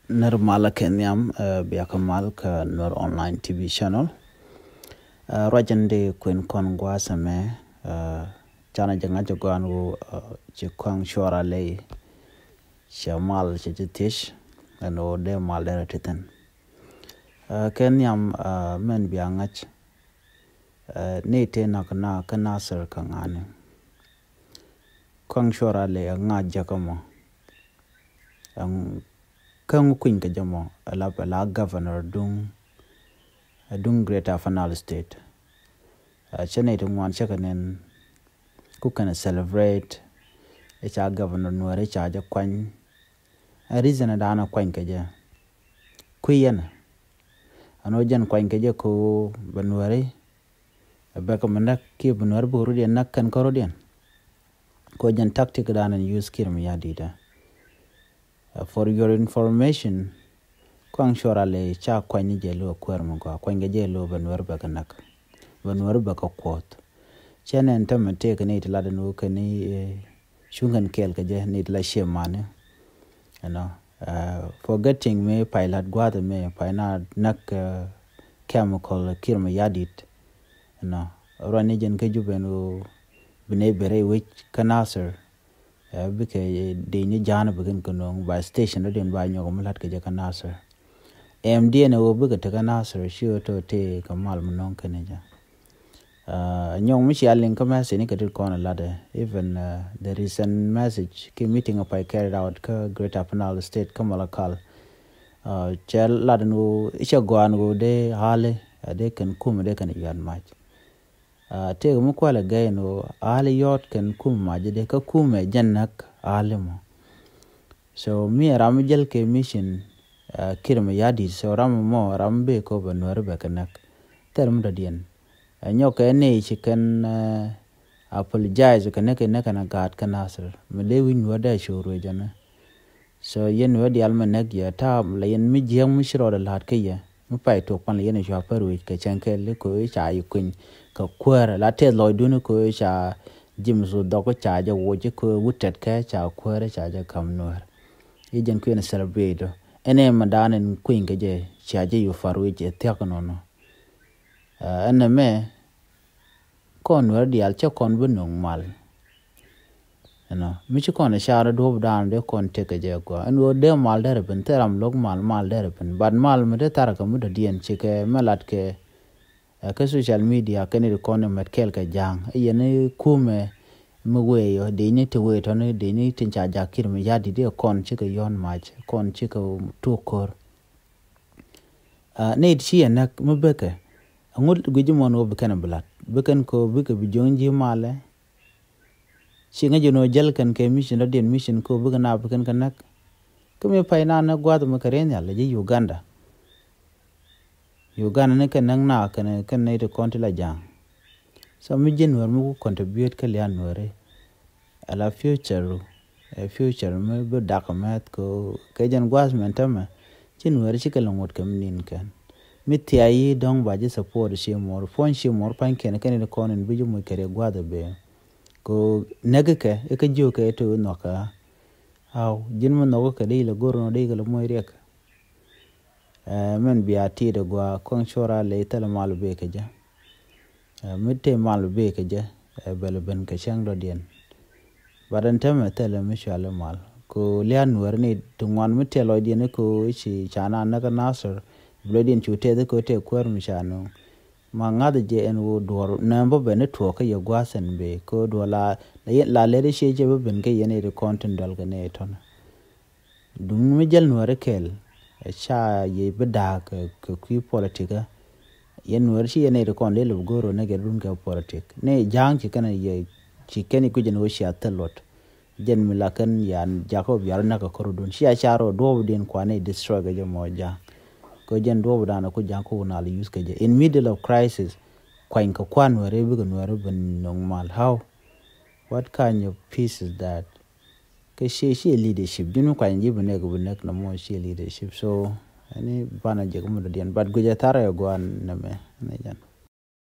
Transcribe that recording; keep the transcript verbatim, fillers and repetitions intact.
Nir malä kɛ nhiam, eh, bia kɛ mal kä Nuer Online T V channel. Eh, ruacin di kuin kɔn guasɛ mɛ, eh, canɛ jɛ ŋa̱c jɛ gɔan wu, eh, ci kɔaŋ cuɔra ley. Cɛ mal cɛ ci thiec, ɛn wu dee mal dee rɛ ti thin. Eh, kɛ nhiam, eh, mɛn bia ŋa̱c, eh, ni ti nak na kä Nasir kä ŋani. Kɔaŋ cuɔra ley ɛ ŋa̱c jɛ kä mɔ. Ɛŋ käŋ kui̱ny kɛ jɛ mɔ, ɛ la, ɛ la governor duŋ, ɛ duŋ Greater Upper Nile State. Ɛ cɛ nɛy ti ŋuan cɛ kɛ nɛn ku kɛn celebrate. Ɛ ca governor Nuɛri ca jɛ kuany. Ɛ reason ɛ daanɛ kuany kɛ jɛ. Kui̱ yɛn. Ɛn ɔ jɛn kuany kɛ jɛ ko bɛ Nuɛri. Ɛ bɛ kɛ mi näk kiɛ bɛ Nuɛri bɛ rut yɛn näk kɛn kä rut yɛn. Ko jɛn tactic dan in use Kiir Mayardit. Uh, for your information, kɔaŋ cuɔra ley ca kuany ni jɛ lo kuɛɛr mi gɔaa, kuany kɛ jɛ lo bɛ Nuɛr bɛ kɛ näk, bɛ Nuɛr bɛ kɛ kuɔth. Cɛ nɛn tämɛ tëëk ni ti lat ni wä kɛ ni, eh, cuŋ kɛn kɛɛl kɛ jɛ ni ti la cie mani. You know, uh, forgetting mi pay lat gua̱a̱th mi pay na näk, uh, chemical Kiir Mayardit. You know, ruan ni jɛn kä Jubɛ ni wä bi nɛ bɛ rɛy wec kä Nasir. Ɛ bikɛ dec ni ja̱a̱n bikɛn kɛ no̱o̱ŋ ba station dɔ̱diɛn ba nyɔk mi la̱t kɛ jɛ kä Nasir. Ɛm diɛn ɛ ɣöö bikɛ te kä Nasir ci ɣöö tɔ tëë kɛ mal mi no̱o̱ŋ kɛn jɛ. Ɛ nyɔk mi cia liŋ kä message ni kɛ ti kɔn ɛ la̱t ɛ. Even, ɛ, the recent message ki meeting ɛ pay carried out kä Greater Upper Nile State kä Malakal. Ɛ cɛ la̱t ɛn ɣöö icɛ gɔaa ɛn ɣöö dee hali ɛ dee kɛn kum ɛ dee kɛn yuat mac. Ɛ tëëk mi kualɛ gɛy ni ɣöö ali yɔɔt kɛn kum mac dee kä kumɛ jɛn näk ali mɔ. So mi ɛ ram mi jäl kɛ mission, ɛ, Kiir Mayardit. So ram mɔ ram mi bee kɔ bɛ Nuɛri bɛ kɛ näk. Thɛr mi dɔ̱diɛn. Ɛ nyɔk kɛ ni ci kɛn, ɛ, apologize kɛ näk kɛ näk kɛn a gaat kä Nasir. Mi dee wi̱c Nuɛr dee a cu ruëc ɛnɛ. So yɛn wä dial mi näk yɛ ta̱a̱ la yɛn mi jiäk mi ci rɔɔdɛ la̱a̱t kä yɛ mi pay tuɔk pan la yɛn cua pär wec kɛ cɛn kɛɛl i̱ ko̱ i̱ ca yi kuiny kɛ kuäär la tɛth lɔcdun i̱ ko̱ i̱ ca James wä dhɔk i̱ ca jɛ woc i̱ ko̱ wut tɛt kɛ ca kuäär i̱ ca jɛ ka̱m Nuäär. I̱ jɛn kui̱n celebrate ɛn ɛ mɛ daan ɛn kuiny kɛ jɛ cia jɛ yu pär wec ɛ thia̱k nɔnɔ. Ɛn ɛ mɛ kɔn Nuɛr diaal cä kɔn bi no̱o̱ŋ mal. Ɛnɔ mi ci kɔn ɛ car duɔ̱p dan dee kɔn tekɛ jɛ gɔaa ɛn ɣöö dee mal derɛ ben thil ram lo̱k mal mal derɛ ben bat mal mi dee tharkɛ mi dɔ̱diɛn cikɛ mɛ latkɛ. Ɛ kä social media kɛn ri kɔn ɛ mɛt kɛɛl kɛ ja̱a̱ŋ ɛ yɛn ɛ kumɛ mi wee yɔ dee ni ti wee tɔni dee ni tin ca ja̱a̱ŋ Kiir Mayardit dee kɔn cikɛ yɔ̱n mac kɔn cikɛ tuɔk ko̱r. Ɛ ni ti ci ɛ näk mi bekɛ ɛŋut guic mɔn ɣöö bi kɛn ɛ bi lat bi kɛn kɛ ɣöö bikɛ bi jiöŋ ji̱ malɛ. Ci ŋäc jɛ nɔ jäl kɛn kɛ mission dɔ̱diɛn mission kɛ ɣöö bikɛ naap kɛn kɛ näk. Kä mi pay na näk gua̱a̱th mi kɛ riɛn nhial ji̱ Uganda. Uganda ni kɛn näk na kɛn kɛn nɛy ti kɔn ti la ja̱a̱ŋ. So mi ji̱ Nuɛr mi ku contribute kä lia̱a̱ Nuɛri. Ala future ru ɛ future mi bi dak mɛth kɛ kɛ jɛn gua̱a̱th mɛn tämɛ. Ci Nuɛr ci kɛ lɛ ŋot kɛ mi nin kɛn mi thia̱a̱ yi dɔ̱ŋ ba ji̱ support ci muɔr puɔ̱ny ci muɔr pa̱ny kɛn kɛn in kɔn in bi ji̱ muc kɛ riɛk gua̱a̱th ɛ bee. Kɛ näk kɛ ɛ kä jiök kɛ ɛ te wä nhɔkä. Aw ji̱n mi nhɔkä kɛ dee ilɛ go̱r nɔ dee ilɛ moc riɛk. Ɛ mɛn bia tiit ɛ gua kɔŋ cuɔra ley thilɛ mal bee kɛ jɛ. Ɛ mi te mal bee kɛ jɛ ɛ bɛl ben kɛ cäŋ dɔ̱diɛn. Bat ɛn tämɛ thilɛ mi cuali mal ko lia̱a̱ Nuɛr ni ti ŋuan mi te lɔcdiɛn ko ci ca na näk Nasir. Bi lɔcdiɛn cu tɛth ko te kuäär mi ca nuŋ. Ma ŋa̱th jɛ ɛn wu duɔr nɛm bä ben ni tuɔɔk kä yɛ gua̱a̱th ɛn bee ko duɔr la la lɛt i̱ ciɛ jɛ bä ben kä yɛn i̱ ti kɔn tin dual kɛ ni tɔn. Duŋ mi jäl Nuɛri kɛl ɛ ca yɛ bi da̱a̱k kɛ kui̱ politik ɛ. Yɛn Nuɛri ci yɛn i̱ ti kɔn dee lɛ bi go̱o̱r ɛ ni kɛ dun kɛ politik ni ja̱a̱ŋ ci kɛn yɛ ci kɛn i̱ kui̱c ɛn ɣöö cia thil luɔt. Jɛn mi la kɛn yan jakä biar näk kä kɔr dun cia ca rɔ duɔp din kuan i̱ destroy kɛ jɛ mɔ ja̱a̱ŋ. Kɛ jɛn duɔp dan ku ja̱a̱ŋ ku nal use kɛ jɛ in middle of crisis. Kuany kɛ kuan Nuɛri bikɛ Nuɛri ben no̱ŋ mal how? What kind of peace is that? Kɛ cie cie leadership jun mi kuany ji̱ bi nɛk bi nɛk nɔmɔ cie leadership so. Ɛni banɛ jɛ kɛ mudɔ diɛn but guic ɛ thar ɛ guan nɛmɛ. Ɛni jɛn.